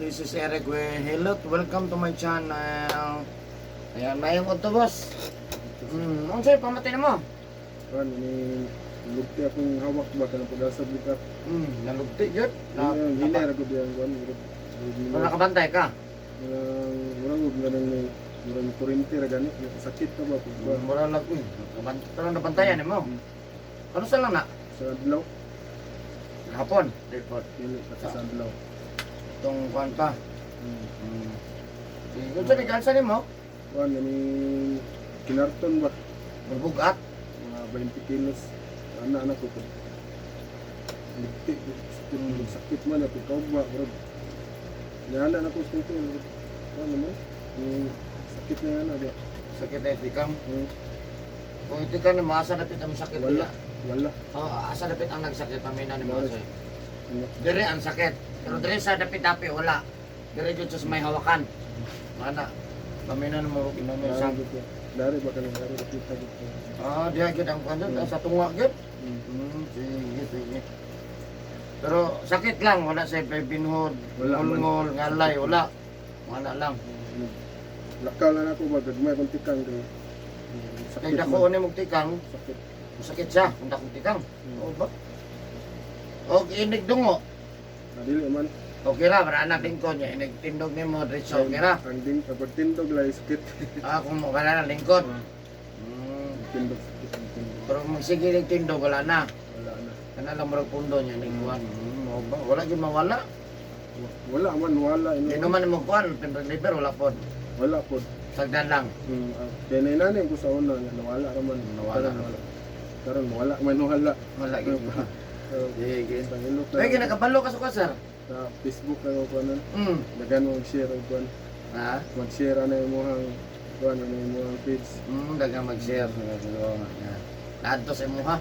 This is Eric Hilot. Welcome to my channel. Ayan, mayong udto, boss. Unsay pamatay na mo? Kuan ni lugti akong hawak ba kanang pag-asa bita. Nalugti gyud. Na, Na hinay ra gud yang kuan. na, nakabantay ka. Murag og ganang may murag kuryente ra gani. Sakit ka ba pag kuan? Mura lang uy. Nakabantay, pero nabantayan nimo. Ano sa lang na? Sa adlaw, Hapon. Report. dili pa sa adlaw. Itong kuan pa. Sige, unsa ni kansa nimo? Kuan ni kinarton ba Bugat. mga 20 kilos. Ana ana ko ko. Lugti, sakit, sakit man ako kaugma murag. Niana na ko sa ito. Kuan naman. Sakit na yan ba. Sakit na itikang. Hmm. Kung itikang ni asa dapit ang sakit Wala, niya. wala. Oh, asa dapit ang nagsakit pamina ni Wala. mo sir. Wala. Dire ang sakit. Pero dire sa dapit-dapi wala. Dire jud sa may hawakan. Mana. Pamina mo inano Dari sa. gitu. Dari ba kanang dari kita gitu. Ah, diha gyud ang kuan dun, sa tunga gyud. Sige, sige. Pero sakit lang, wala sa binhod, Wala man. ngol, ngalay, wala. Wala lang. Lakaw lang ako ba gagmay kung tikang kay. Kay Sakit dako man. ni mong tikang, Sakit. sakit siya kung dakong tikang. Oo ba? Og inig dungo. Ah, dili man. Okay ra, para anak lingkod niya, inig tindog nimo diretso, okay ra. Ang ding pag tindog lay sakit. Ah, kung wala na lingkod. Tindog sakit ang tindog. Pero magsige ning tindog wala na. Wala na. Kana lang murag pundo niya ning kuan. Mao ba? Wala gyud mawala. Wala man wala Di ino. naman mo kuan, pin liver wala pod. Wala pod. Sagdan lang. Kay nay nanay ko sa una nga nawala ra man. Nawala. Karon wala. Karon wala man wala. Wala gyud. Sige. Sa ilok Kaya ginakabalo ka sa kuan, sir. Sa Facebook lang ako kuan. Dagan mo share og kuan. Ha? Mag-share ana imong kuan ana imong page. Dagang mag-share. Naadto sa imuha.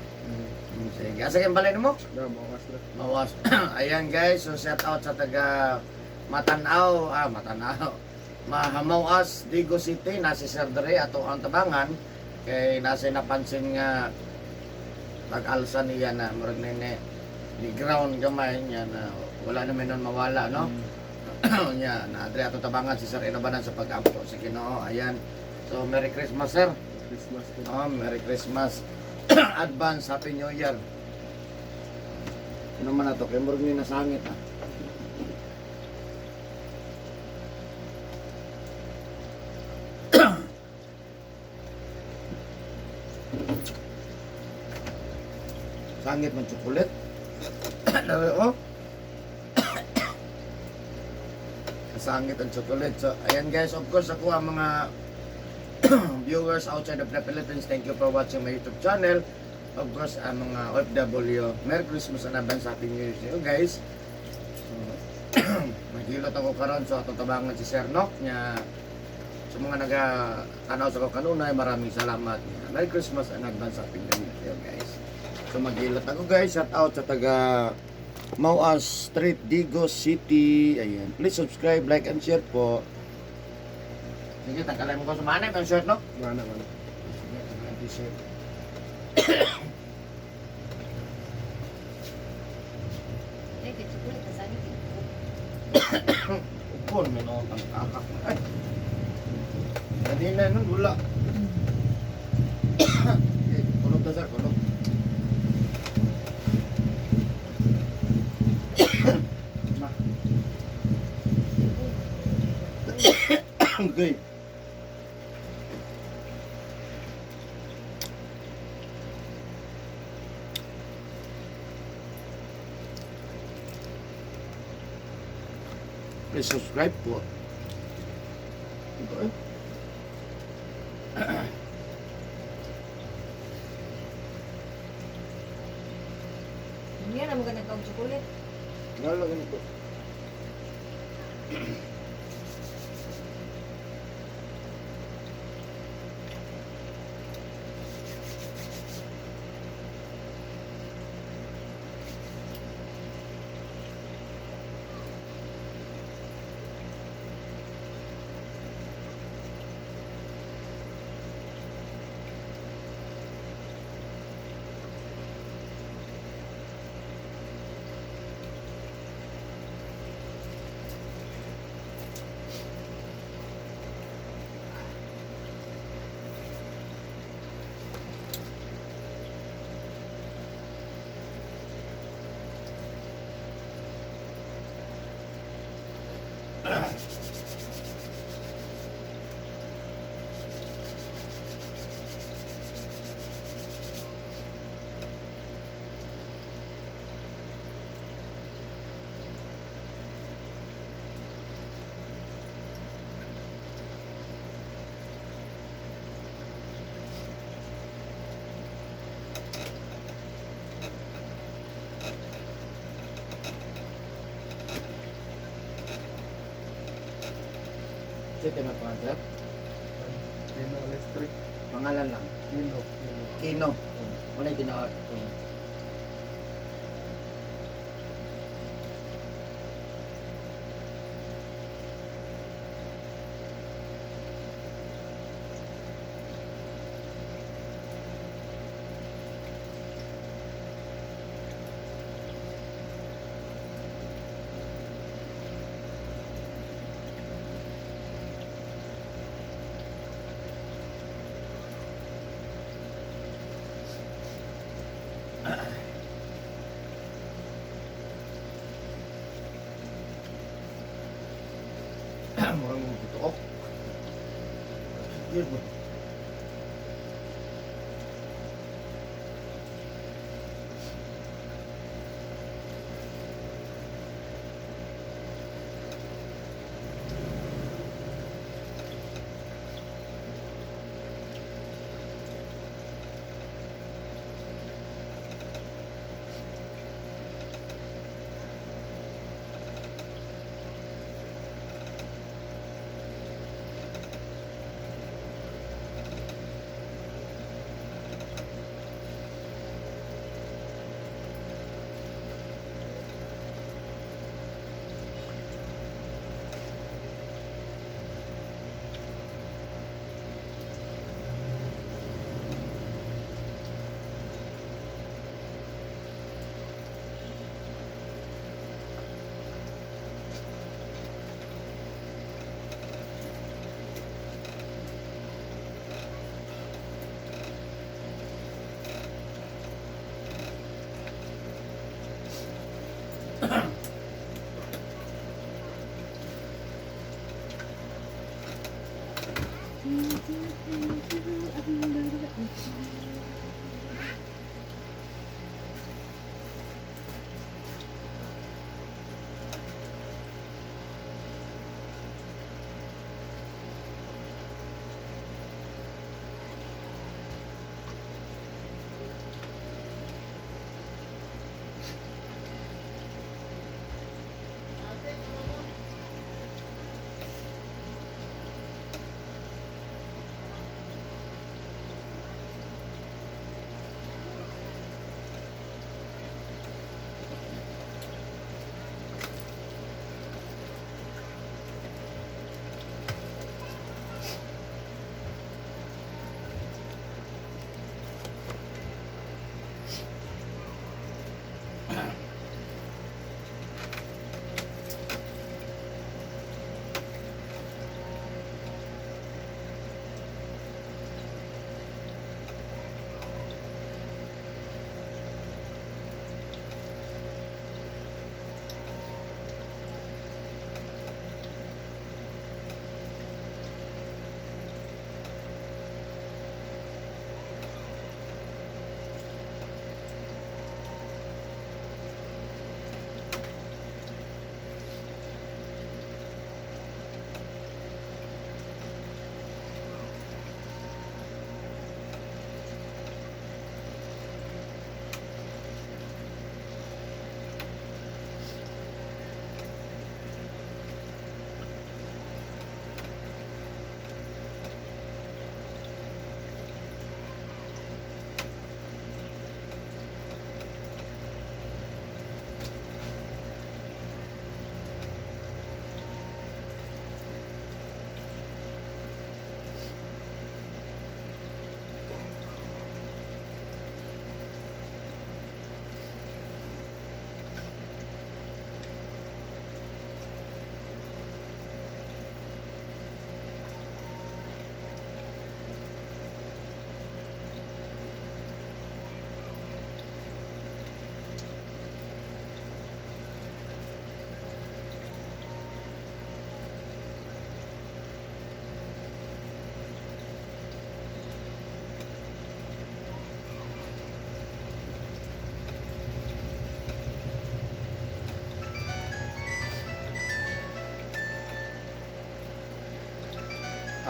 Sige. Asa kayong balay nimo? Na mawas ra. Mawas. Ayan guys, so shout out sa taga Matanaw, ah Matanaw. Mahamawas, Digo City, nasi Sir Dre ato ang tabangan kay nasa napansin nga pag-alsa niya na murag nene ni ground gamay niya na wala naman nun mawala, no? Nya na dre ato tabangan si Sir Inobanan sa pag-ampo sa Ginoo. Ayan. So Merry Christmas, sir. Christmas po. Oh, Merry Christmas. Advance Happy New Year. Ano man na to? Kaya murag ni nasangit ah. Sangit man chocolate. Dali, oh. Sangit ang chocolate. So, ayan guys, of course ako ang mga viewers outside of the Philippines, thank you for watching my YouTube channel. Of course, ang mga OFW, Merry Christmas and advance Happy New Year to you guys. So, maghilot ako karon so atong tabangan si Sir Nok nya sa mga naga-tanaw sa ko kanunay, maraming salamat. Merry Christmas and advance Happy New Year to you guys. So maghilot ako guys, shout out sa taga Mauas Street, Digo City. Ayan. Please subscribe, like, and share po. Sige, tanggalin mo ko sa manay, ang shirt, no? Mana mana. Sige, tanggalin t-shirt. Ay, kay chocolate, nasangit eh. Upon, may notang kakak. Ay! Kanina nun, wala. Okay, kulog na sir, kulog. Ma. Okay. Please subscribe po. Ito eh. Hindi na maganda kang chocolate. Lalo ganito. Sino na pangalan, sir? Kino alas 3. Pangalan lang. Kino. Kino. Kino. Wala yung tinawag. Murang mong tuok. Yun ba?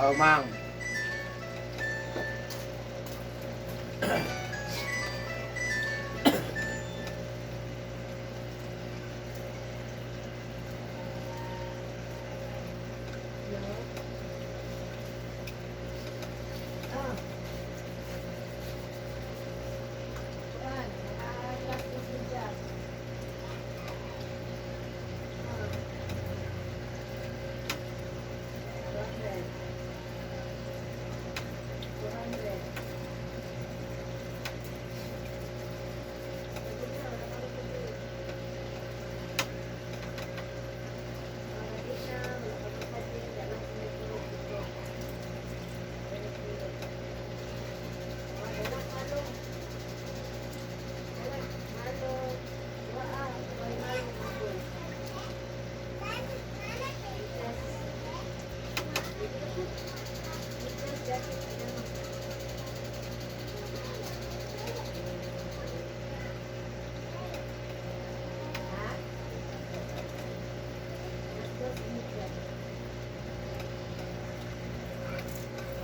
Oh, mang. No. Ah. Kuan, naka-last na siya. Ah. 200. 200. Pwede na, wala ka rin pwede. Ah, di na, wala ka rin pwede. Wala lang may tulog dito. Wala tulog. Ah, wala, malo. Wala, malo. Waa, may malo, malo. Yes. Yes, jacket, ano. Ha? Mas dos meter.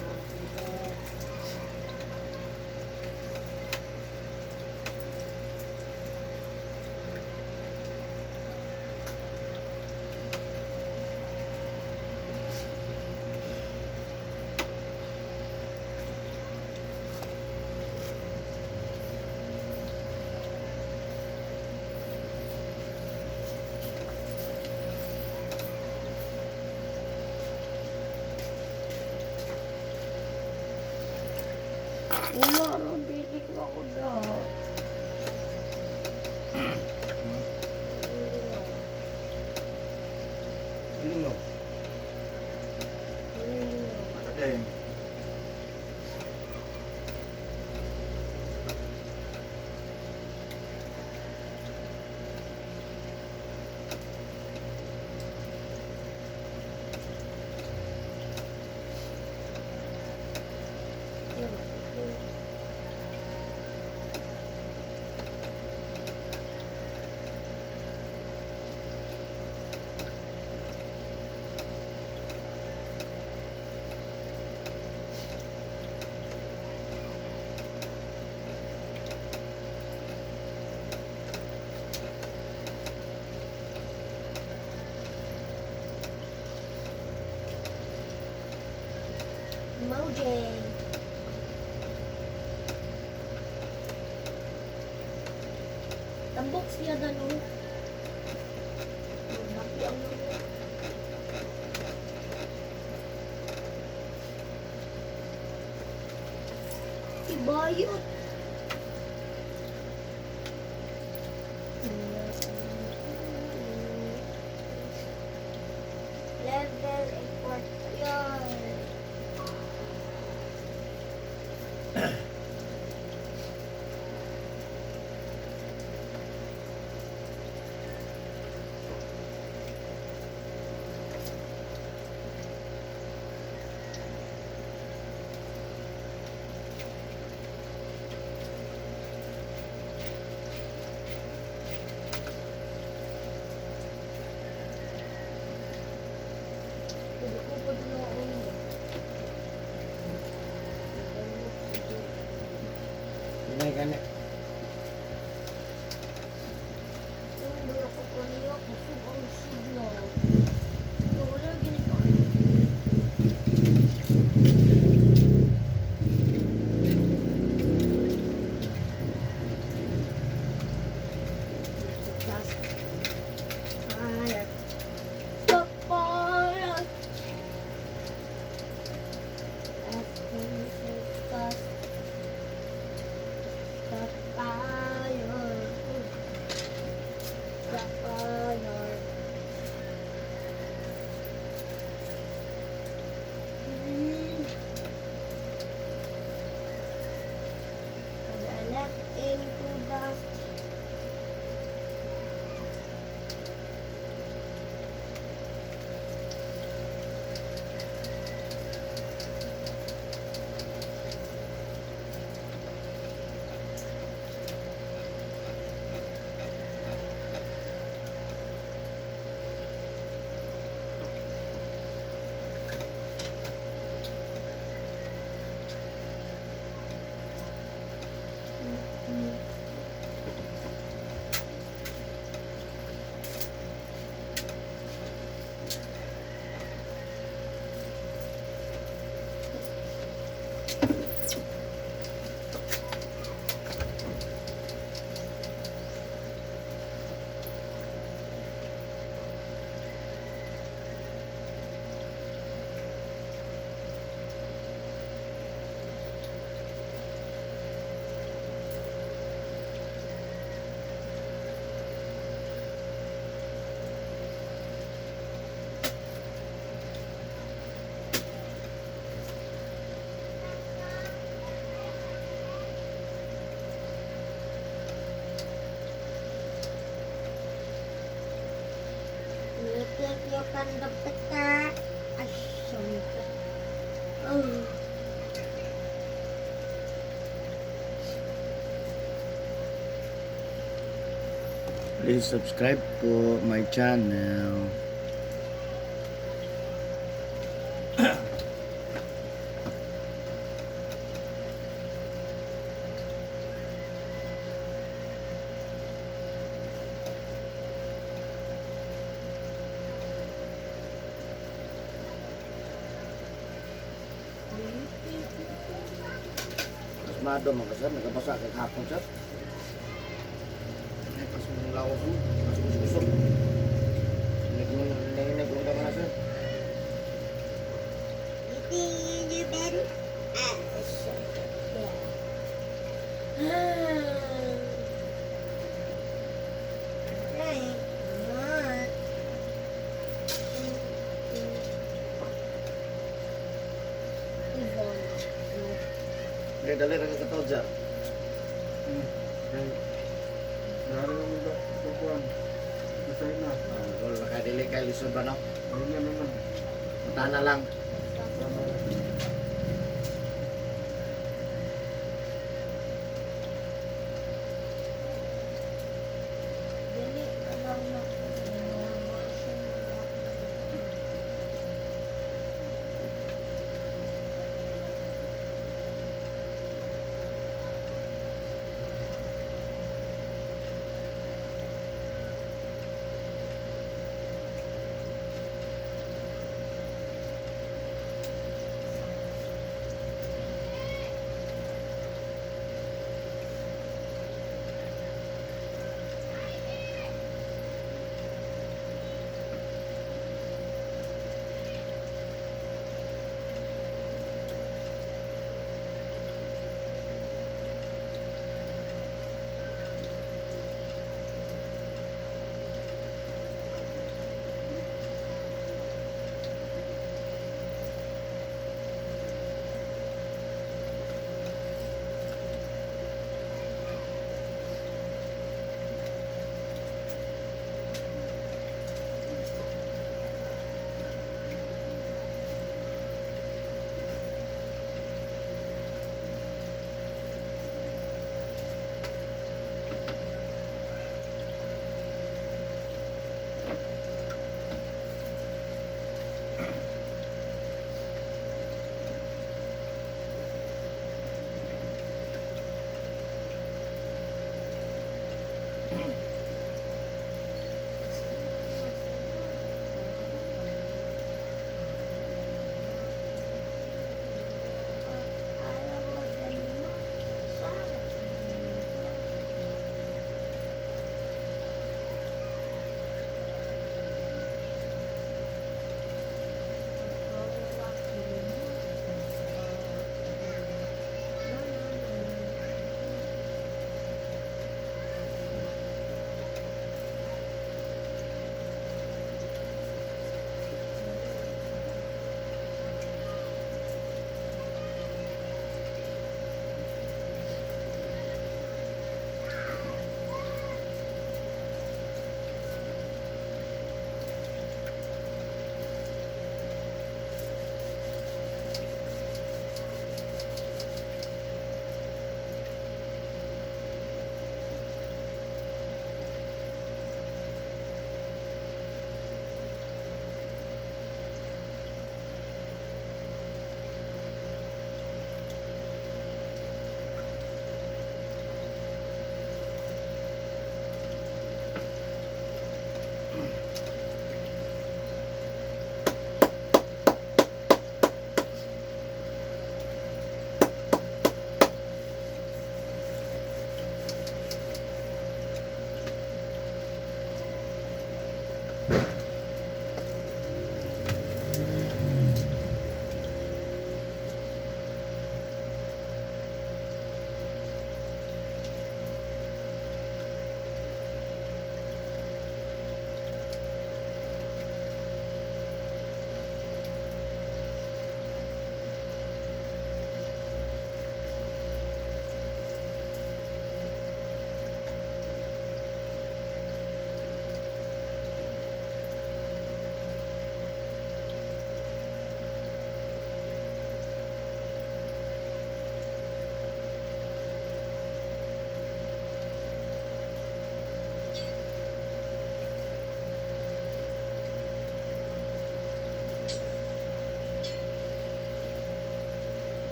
Ah, sige. Wala ro, dili ko ako da. Ano? Okay. Mojay. Tambok siya na no. Happy ang mga. Ibayot. Level import. Yan. Kupod na ako niya. Hinay gani. Yung wala ko po niya, kusog ang sigla. Wala gini pa. Fire. The fire. Like your kind of picture. Ay, sorry. Oh. Please subscribe to my channel. Pasmado mga sir, nagkabasa kay hapon, sir. Ay, pas mong lawas mo, mas kusog. Nag ka na, sir. Eating in your bed? Ah, sorry. Yeah. Right. What? Yvonne. Okay, dali ra ka katawad, sir. Okay. Nari naman ba? Ito kuan. Isay na. Ah, wala na kadili kay lisod ba, no? Ayun na naman. Mata na lang. Sana. Dili ka lang na ko.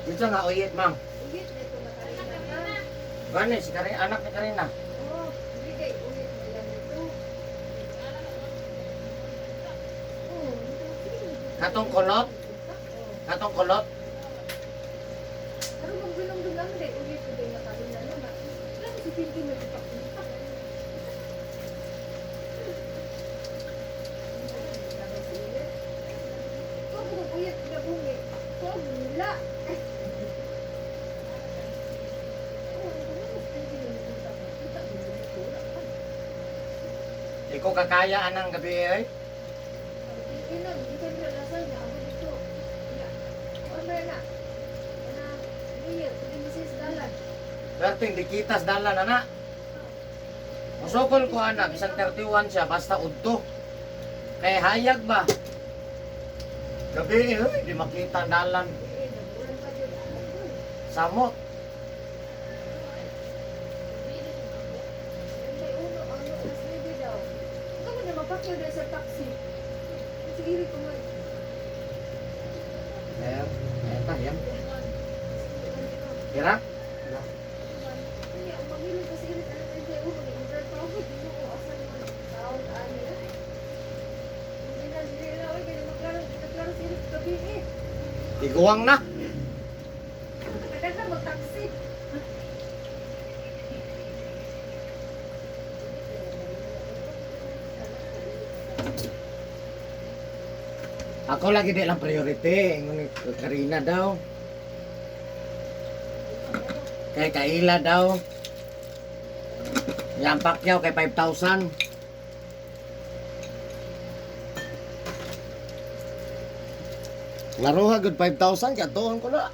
Dito nga uyit, ma'am. Uyit na ito makarina na. Gani si Karina, anak ni Karina. Oh, hindi kay uyit na yan ito. Oh, ito. Katong kulot? Oh. Katong kulot. Pero magbilong-bilang day, uyit ko day makarina na ba? Wala ko si Pinky nagpapunta. Kung kung uyit na bungi, kung wala. Di ko kakaya anang gabi eh. Ina, hindi ka nila lasal na ako dito. Ina, ano na? Ana, New Year, 26 dalan. Perting di kitas dalan ana. Musukol ko ana bisan 31 siya basta udto. Kay hayag ba? Gabi eh, di makita ang dalan. Eh, nabulan pa dyan. Samot. Kay uno, ano, alas 9 daw. Ikaw mo na mapakyaw dahil sa taxi. Sige, ko man. Eh, eta yan. Tira? Kaya, umangilod kasi irit, alas 31, mag-drive pa ako. Hindi ko asan man. Taon, ani, eh. Hindi na, hindi na, oy, kaya maklaro, naklaro si Irit gabi eh. Tiguang na. Tagal na mag-taxi. Ako lagi di lang priority. Ingon ni Karina daw. Kay Kaila daw. Yang Pacquiao kay 5,000. Laro ha, good 5,000. Kaya tuon ko na.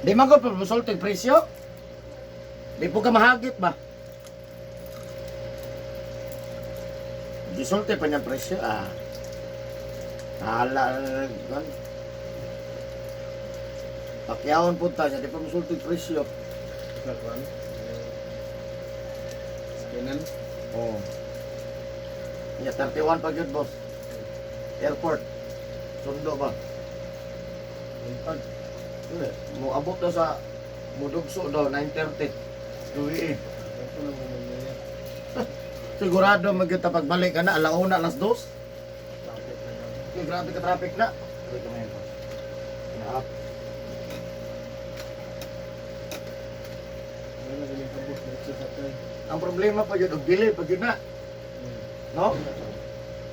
Di man ko musulti presyo. Di po ka mahagit ba? Gisulti pa niya presyo ah. Hala, gan. Pakyawon po tayo, di pa musulti presyo. Sa kwan. Eh, Sa Oo. Oh. Yeah, 31 pa yun, boss. Airport. Sundo ba? Buntag. Wala. Mo abot daw sa mudugso daw 9:30. Tuwi eh. Ito lang mo niya. Sigurado magyud ta pagbalik ka na alauna alas 2. Traffic na lang. Okay, grabe ka traffic na. Wait ka ngayon, boss. Inaap. Wala na galing kabot. Diretso sa kay. Ang problema pa yun, og dili pa yun na. No?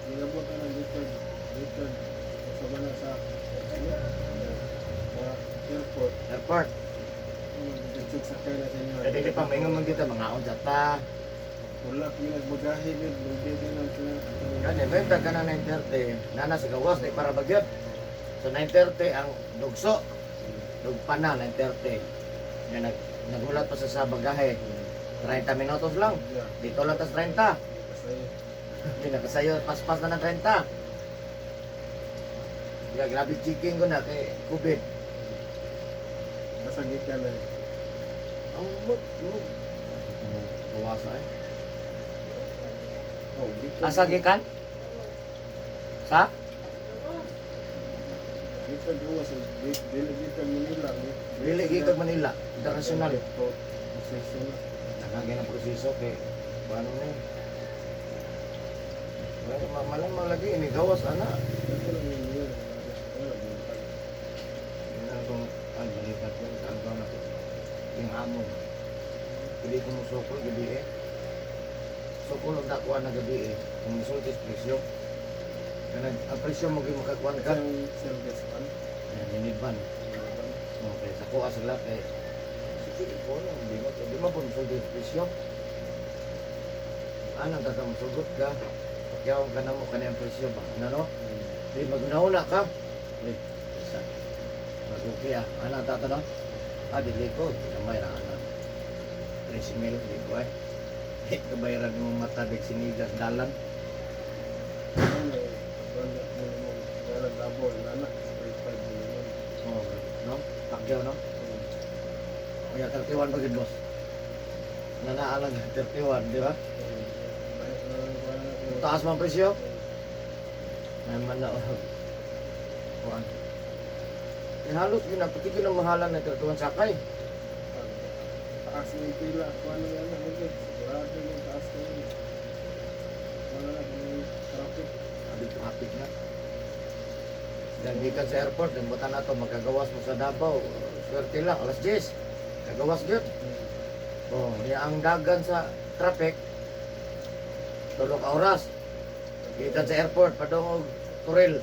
Nilabot na ng gikan. Gikan. Sa bana sa sa airport. Airport. Ano, diretso sa kay na sa inyo. Kaya dili pa maingon man kita mga unsa ta. Wala ko yung nagbagahe yun. Magbigay lang sila. Gani, benta ka na 9:30. Nana sa gawas di para bagyot. So 9:30 ang dugso. Dugpa na 9:30. Nga nagulat pa sa bagahe. 30 minutos lang. Yeah. Dito lang tas 30. Kasi Hindi nakasayo, paspas na ng 30. Yeah, grabe chicken ko na kay COVID. basta gikan na eh. Ang mut, mut. Buwasa eh. Oh, gikan. Asa gikan? Sa? Gikan gawas. Dili gikan Manila. Dili gikan Manila, international. Airport. Proseso na. Nakagay ng proseso kay paano na eh. Wala, malam mo lagi ini gawas ana. Ito lang yung niya. Wala, buntag. Yun ang kung ay balikat ko sa agaw na ko. Yung amo. Pili ko mo sukol gabi eh. Sukol ang dakuan na gabi eh. Kung musulti sa presyo. Kanag ang presyo mo gyud makakuan ka. Isang service man. Ayan, minivan. Okay, sa kuha sila kay sige ko lang di mo po musulti sa presyo. Anang tata musugot ka. Pagyawan ka na mo kanang presyo ba? Ano no? Di maguna-una ka. Di, isa. Mag-okay ah. Ano ang tata no? Ah, dili ko. Kamay ra ana. 3 mil, di ko eh. Kabayaran mo mata big sinigas dalan. Ano eh, wala mo naman. Wala double, nana. 3.5 million. Oh, no? Pakyaw no? Kaya 31 pa gid boss. Nanaalang 31, di ba? Taas man presyo. May man na oh. Kuan. Eh, halos yun, pati yun ang mahalan na 31 sakay. Taas ng pila. Kuha na yan. Ano? Sigurado yung taas na yun. Kuha na lang yung traffic. Sabi, traffic na. Dahil gikan sa airport, dambutan na to, magkagawas mo sa Davao. Swerte lang, alas 10. Kagawas gyud. Oh, niya ang dagan sa traffic. Tulo ka oras. Gikan sa airport, padung og Turil.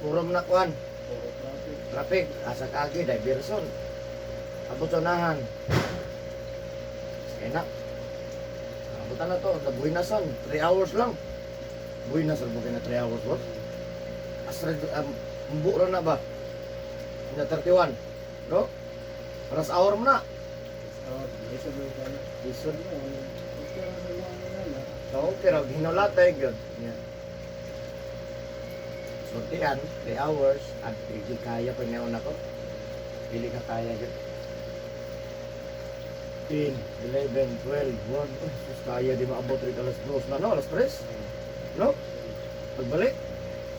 Puro man na kuan. Puro traffic. Traffic, asa kaagi, diversion. Abot sa unahan. Kaya na. Abutan na to, nabuhinasan. 3 hours lang. Buhinasan mo na 3 hours, boss. Asra, buro na ba? Na 31. No? Paras hour mo na. Oh, may sabi ka na. Lisod. Ano, ano, okay lang sa mga ano. So, pero hinulatay yun. Yeah. Sortian, 3 hours, at hindi kaya pa niya ko. Pili ka kaya yun. 10, 11, 12, 1. Oh, sus, kaya di maabot rin alas 2 na, no? Alas 3? No? Pagbalik,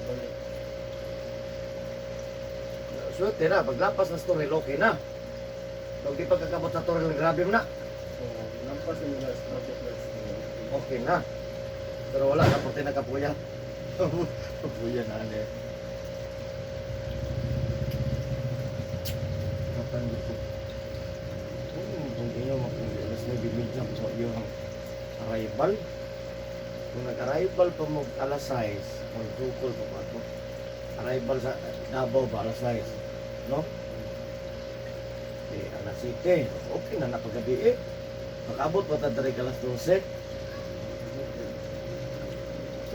Balik. swerte na. Paglapas na story, okay na. Pag di pagkakabot sa toril, grabe mo na. So, lampas na nila sa traffic lights. Okay na. Pero wala na, pati nakapuya. Kapuya na, ano eh. Kapan ko. Kung ino, alas 9:30 ko yung arrival. Kung nag-arrival pa mo alas 6, magdukol pa pa ito. Arrival sa Davao ba, alas 6. No? Eh, alas 7. Okay na napagabi eh. Makaabot pa ta diri alas 12.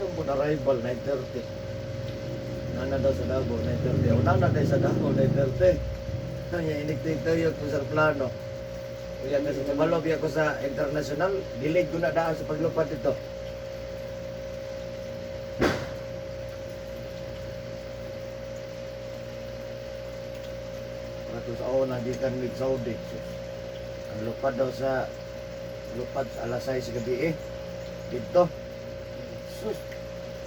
Saan po arrival? 9:30. Nana daw sa Davao, 9:30. O nana daw sa Davao, 9:30. Ang iniktig-tuyok ko sa plano. Kaya kasi kabalo, biya ko sa international, delayed ko na daan sa paglupad dito. Para to sa una, gikan mig Saudi. Sus. Ang lupad daw sa lupad sa alas 6 sa gabi eh. Dito. Sus.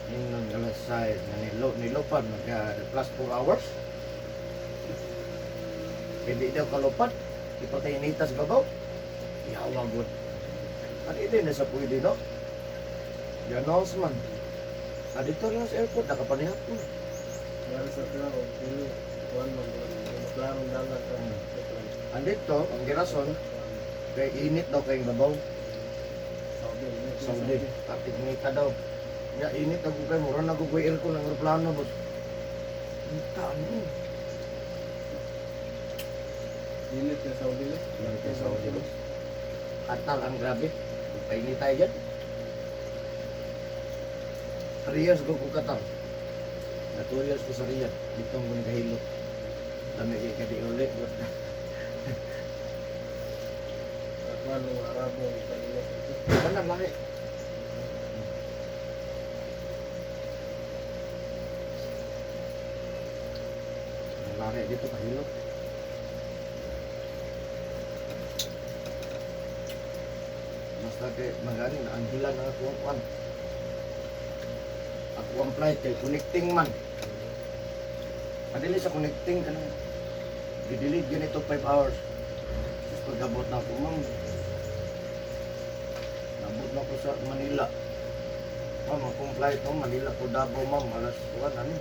Yun ang alas 6 na nilupad magka plus 4 hours. Hindi daw kalupad. Ipatay inita sa babaw. Yawa good. At ito na sa pwede no? The announcement. Ah, dito lang sa airport, nakapanihapon. Meron sa tao, pili. Kuhan man, maklarong dalan ka. Andito, ang girason, kay init daw kayong babaw. Saudi. Saudi, tatiknita daw. Ya init ako kay mura na ko koy aircon ang eroplano boss. Unta ano? Init ka Saudi na. Init ka Saudi boss. Qatar ang grabe. Painit tayo dyan. 3 years ko ko Qatar. Na 2 years ko sa Riyadh. Dito ang nagahilot. Dami kay kadi ulit. Kuhan ng Arabo, ang kanila. Tanan lahi. Ang lahi dito kahilot. Basta kay magani na ang hila na ako ang kuan. Ako ang flight kay connecting man. Padili sa connecting kanang gidelay ganito 5 hours. Tapos pag-abot na ako, ma'am, nabot na ako sa Manila. Ma'am, akong flight mo, Manila po Davao, ma'am, alas 1, ano?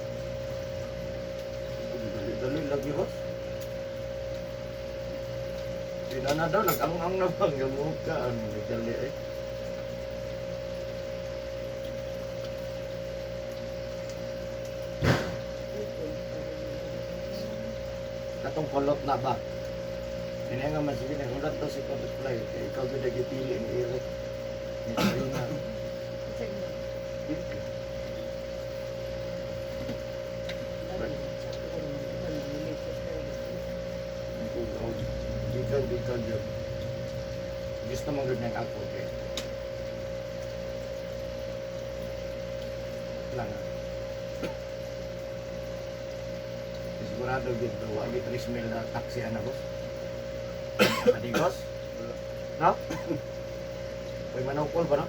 Dali-dali, lagi boss. Di na na daw, nag-ang-ang na bang, gamuka, ano, dali eh. Katong kulot na ba? Hindi nga man, sige, nagulat daw si Kulot Fly. Kaya ikaw gud ang gipili ni Eric. Ni Karina. Sa inyo. Gikan, gikan, yun. Gusto mong gud niyang ako, okay? Lang ah. Sigurado gid do, wagi 3 mil na taxi ana boss. Adigos? Wala. No? Uy, manukol ba no?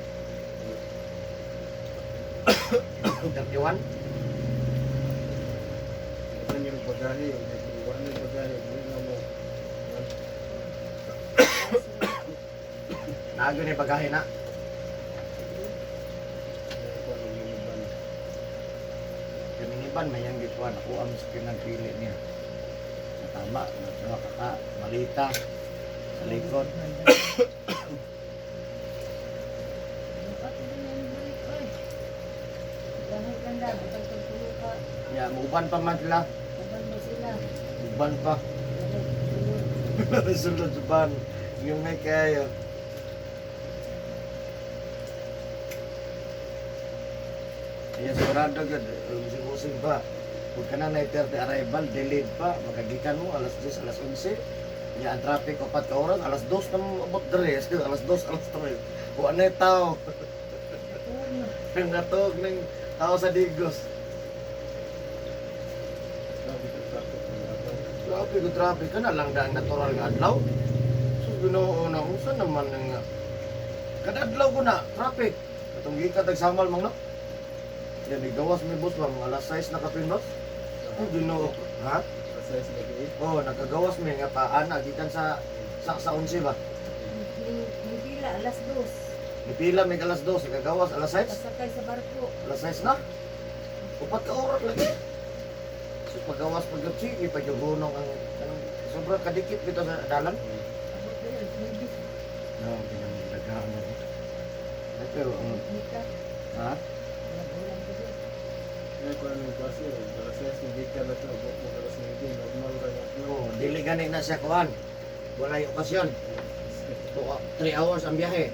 31? Ito yung bagahe, wala yung Biyahe, dili na mo. Naago ni bagahe na. Ko ang minivan. Kaminiban mayang gikuan ako ang sa pinagpili niya. Sa tama, nagsawa ka ka, malita sa likod. Ya, muuban pa man sila. Uban mo sila. Uban pa. Sulod uban. Yung may kayo. Ayan, sigurado gud. Using-using pa. Kung ka na 9:30 arrival, delayed pa. Makagikan mo, alas 10, alas 11. Ya, ang traffic, 4 ka oras, alas 2 na mo abot dere. Alas 2, alas 3. Kung ano yung tao. Ang natog ng tao sa Digos. Grabe ka traffic ang adlaw. Grabe ko traffic ka na lang daan natural nga adlaw. So Ginoo na unsa naman nga. Kada adlaw ko na traffic. Katong gikan tag Samal mang no. Yan gawas mi bus bang alas 6 na kapindot. Ay Ginoo, ha? Sa size lagi. Oh, nakagawas mi nga paan gikan sa 11 ba. Nagpila, alas 2. Nipila mi alas 2, nagagawas alas 6. Pasakay sa barko. Alas 6 na. 4 ka oras lagi. So paggawas pag sige pag ang kanang sobrang kadikit bitaw sa dalan. Abot na yun, 9. No, ginamdagaan na. Ay, pero ang Nika, ha? walang ko doon. Kaya ko anong klase, alas 6 ng gikan na to, abot mo alas 9, normal ra nga adlaw. Oh, dili gani na siya kuan. Walay okasyon. 3 hours ang biyahe.